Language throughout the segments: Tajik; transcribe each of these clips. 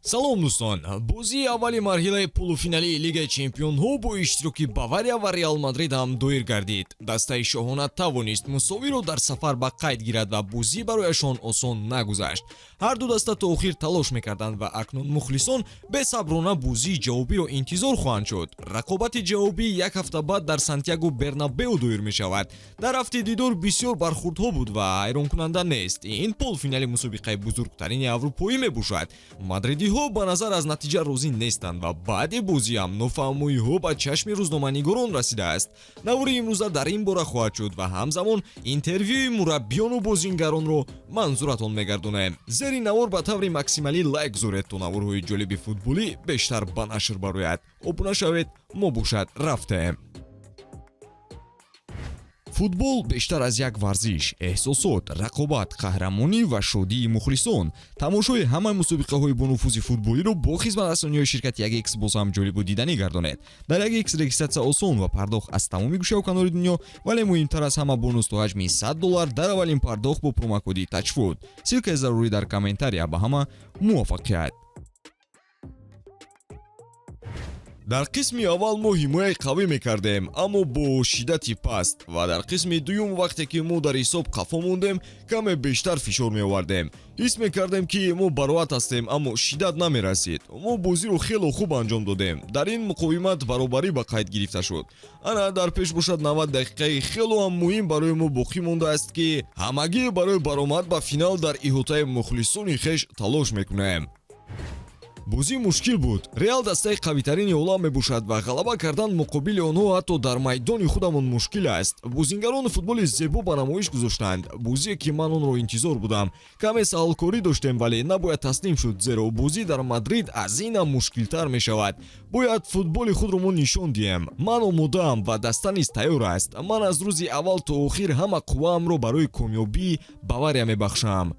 Салом, дӯстон! Бозии аввали марҳилаи полуфиналии Лигаи чемпионҳо бо иштироки Бавария ва Реал Мадрид ҳам доир гардид. Дастаи шоҳона тавонист мусовиро дар сафар ба қайд гирад ва бозӣ барояшон осон нагузашт. Ҳарду даста то охир талош мекарданд ва акнун мухлисон бесаброна бозии ҷавобиро интизор хоҳанд шуд. Рақобати ҷавобӣ як ҳафта баъд дар Сантьяго Бернабеу доир мешавад. Дар рафти дидор бисёр бархурдҳо буд ва ҳайронкунанда нест, ин полуфинали мусобиқаи бузургтарини аврупоӣ мебошад. Мадридиҳо ба назар аз натиҷа розӣ нестанд ва баъди бозиам нофаҳмоиҳо ба чашми рӯзноманигорон расидааст. Навори имрӯза дар ин бора хоҳад шуд ва ҳамзамон интервюи мураббиёну бозингаронро манзуратон мегардонем. Зери навор ба таври максималӣ лайк гузоред, то наворҳои ҷолиби футболӣ бештар ба нашр барояд. Обуна шавед. Мо бошад рафтем. Футбол бештар аз як варзиш: эҳсосот, рақобат, қаҳрамонӣ ва шодии мухлисон. Тамошои ҳамаи мусобиқаҳои бонуфузи футболиро бо хизматрасониҳои ширкати 1X боз ҳам ҷолибу диданӣ гардонед. Дар 1X регистратсия осон ва пардохт аз тамоми гӯшаву канори дунё, вале муҳимтар аз ҳама, бонус то ҳаҷми 100 доллар дар аввалин пардохт бо промокоди ТАЧФУТ. Ссылкаи зарурӣ дар комментария. Ба ҳама муваффақият! Дар қисми аввал мо ҳимояи қавӣ мекардем, аммо бо шиддати паст, ва дар қисми дуюм, вақте ки мо дар ҳисоб қафо мондем, каме бештар фишор меовардем. Ҳис мекардем, ки мо бароат ҳастем, аммо шиддат намерасид. Мо бозиро хело хуб анҷом додем. Дар ин муқовимат баробарӣ ба қайд гирифта шуд. Ана дар пеш бошад 90 дақиқаи хело ҳам муҳим барои мо боқӣ мондааст, ки ҳамагӣ барои баромад ба финал дар иҳотаи мухлисони хеш талош мекунем. Бозӣ мушкил буд. Реал дастаи қавитарини олам мебошад ва ғалаба кардан муқобили онҳо ҳатто дар майдони худамон мушкил аст. Бозингарон футболи зебо ба намоиш гузоштанд, бозие ки ман онро интизор будам. Каме саҳлкорӣ доштем, вале набояд таслим шуд, зеро бозӣ дар Мадрид аз инам мушкилтар мешавад. Бояд футболи худро мо нишон диҳем. Ман омодаам ва даста низ тайёр аст. Ман аз рӯзи аввал то охир ҳама қувваамро барои комёбии Бавария мебахшам.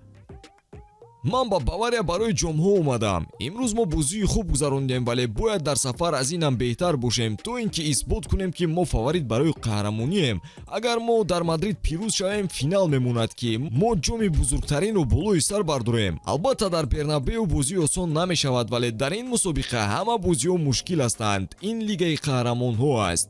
Ман ба Бавария барои ҷомҳо омадам. Имрӯз мо бозии хуб гузарондем, вале бояд дар сафар аз инам беҳтар бошем, то ин ки исбот кунем, ки мо фаворит барои қаҳрамонием. Агар мо дар Мадрид пирӯз шавем, финал мемонад, ки мо ҷоми бузургтаринро болои сар бардорем. Албатта, дар Бернабеу бозӣ осон намешавад, вале дар ин мусобиқа ҳама бозиҳо мушкил ҳастанд. Ин Лигаи қаҳрамонҳо аст.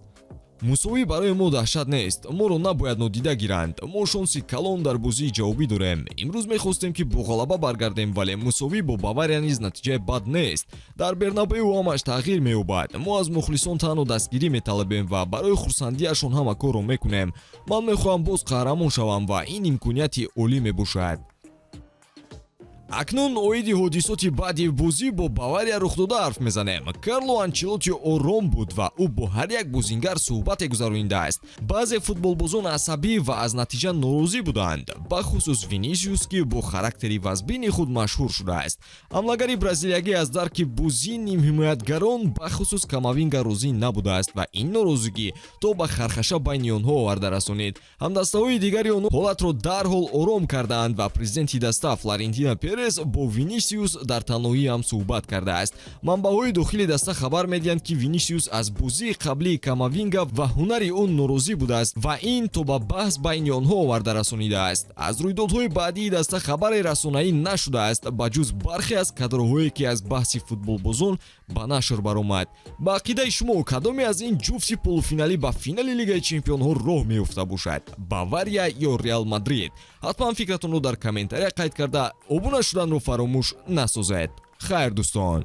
Мусовӣ барои мо даҳшат нест, моро набояд нодида гиранд. Мо шонси калон дар бозии ҷавобӣ дорем. Имрӯз мехостем, ки бо ғалаба баргардем, вале мусовӣ бо Бавария низ натиҷаи бад нест. Дар Бернабеу ҳамаш тағйир меёбад. Мо аз мухлисон танҳо дастгирӣ металабем ва барои хурсандиашон ҳама корро мекунем. Ман мехоҳам боз қаҳрамон шавам ва ин имконияти олӣ мебошад. Акнун оиди ҳодисоти баъди бозӣ бо Бавария рухдода ҳарф мезанем. Карло Анчелоти ором буд ва ӯ бо ҳар як бозингар суҳбате гузаронидааст. Баъзе футболбозон асабӣ ва аз натиҷа норозӣ буданд, бахусус Винисиус, ки бо характери вазбини худ машҳур шудааст. Ҳамлагари бразилиягӣ аз дарки бозии нимҳимоятгарон, бахусус Камавинга, розӣ набудааст ва ин норозигӣ то ба хархаша байни онҳо оварда расонид. Ҳамдастаҳои дигари онҳо ҳолатро дарҳол ором кардаанд ва президенти даста Флорентино Перес бо Винисиус дар танҳоӣ ҳам суҳбат кардааст. Манбаъҳои дохили даста хабар медиҳанд, ки Винисиус аз бозии қаблии Камавинга ва ҳунари ӯ норозӣ будааст ва ин то ба баҳс байни онҳо оварда расонидааст. Аз рӯйдодҳои баъдии даста хабаре расонаӣ нашудааст, ба ҷуз бархе аз кадрҳое, ки аз баҳси футболбозон ба нашр баромад. Ба ақидаи шумо, кадоме аз ин ҷуфти полуфиналӣ ба финали Лигаи чемпионҳо роҳ меёфта бошад: Бавария ё Реал Мадрид? Ҳатман фикратонро дар комментария қайд карда, обуна шуданро фаромӯш насозед. Хайр, дӯстон.